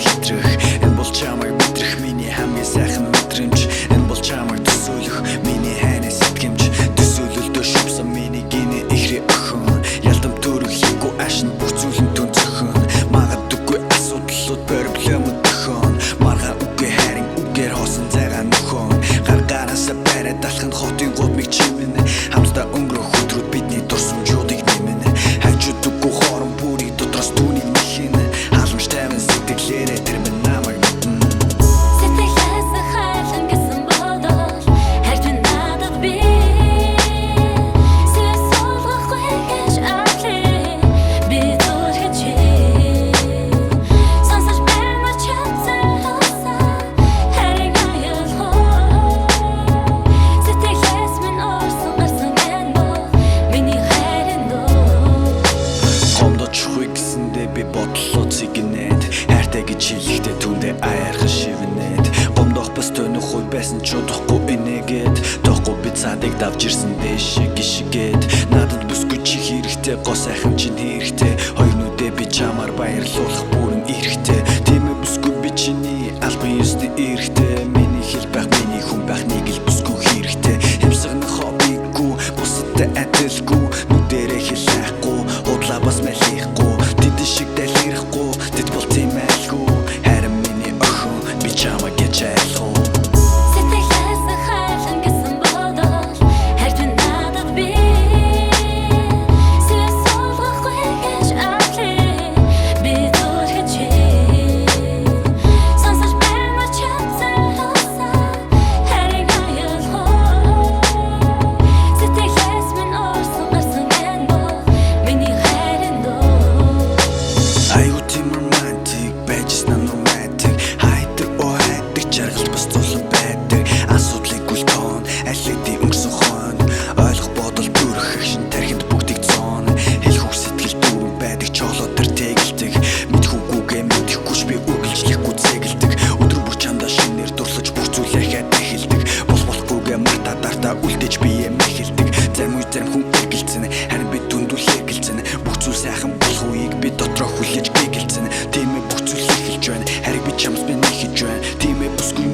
хэтрэх. Энэ бол чамайг мэдрэх миний хамгийн сайхан мэдрэмж. Энэ бол чамайг төсөөлөх миний хайрын сэтгэмж. Төсөөлөлдөө шувсан миний гинэ ихрээ охин. Ялдам төрөх хийхгүй аашин бүх зүйл нь түн зөхөн. Магадгүй асуудлууд проблемууд төхөн. Маргаан үгүй харин үгээр хоосон зайгаа нөхөн. Гар гараасаа бариад алхах нь хотын гудмыг чимэн. Хамтдаа өнгөрөх өдрүүд бидний дурсамжуудыг нэмнэ. Хажууд үгүй хорон бүрийг дотроос түүнийг нэхнэ. Халамж тайван сэтгэлээрээ тэр минь намайг мэднэ. Сэтгэлээс хайлан гэсэн бодол хайр минь надад би Сэс суулгахгүй гэж атлээ би зүрхэд чи Сонсож байна чадсан харин аюулгүй. Сэтгэлээс минь орсон гарсан энэ бол миний хайрын дуу. Гомдочихгүй гэсэндээ би бодлоо цэгнээд. Хайртай гэж хэлэхдээ түүндээ аяархан шивнээд. Гомдох бас төнөх үе байсан ч удахгүй инээгээд. Тоохгүй би цаадыг давж ирсэн дээшээ гიშгээд. Надад бүсгүй чи хэрэгтэй, гоо сайхан чинь хэрэгтэй. Хоёр нүдээ би чамаар баярлуулах бүрэн эрхтэй. Тийм ээ, бүсгүй, би чиний албан ёсны эрхтэй. Миний хэл байх, миний хүн байх нэг л бүсгүй хэрэгтэй. Хямсганы хоббигүй, бусадтай адилгүй. Нүдэрээ хэл хайхгүй, худлаа бас малихгүй. Тэд шиг дэлгэрхгүй, тэд бол тийм айлгүй. Харин миний охин, би чамайг гэж айлгүй. Сэтгэлээс хайлан гэсэн бодол хайр минь надад би Сэс суулгахгүй гэж атлээ би зүрхэд чи Сонсож байна чадсан харин аюулгүй. Сэтгэлээс минь орсон гарсан энэ бол миний хайрын дуу. Аюу тийм романтик байжсан романтик. Хайдаг о хайдаг жаргалт бас зулан байдаг. Асуудлыг үл тоон аль хэдийн өнгөрсөн хон. Ойлгох бодол төрөх агшин тархинд бүгдийг зоон. Хэлэх үг сэтгэл дүүрэн байдаг чолоо төр тэгэлдэг. Мэдхүүгүйгээ мэдэхгүй ч би үргэлжлэхгүй зэгэлдэг. Өдөр бүр чамдаа шинээр дурлаж бүх зүйлээ хаад эхэлдэг. Бол болохгүйгээ мартаа дартаа үлдээж бие мэхэлдэг. Зарим үе зарим хүн эргэлзэн, харин би дүндүл эргэлзэн. Бүх зүйл сайхан болох үеийг би дотроо хүлээж гэгэлцэн. Тийм ээ, бүх зүйл эхэлж байна. Харин би чамс би нэхэж байна. Тийм ээ, бүсгүй.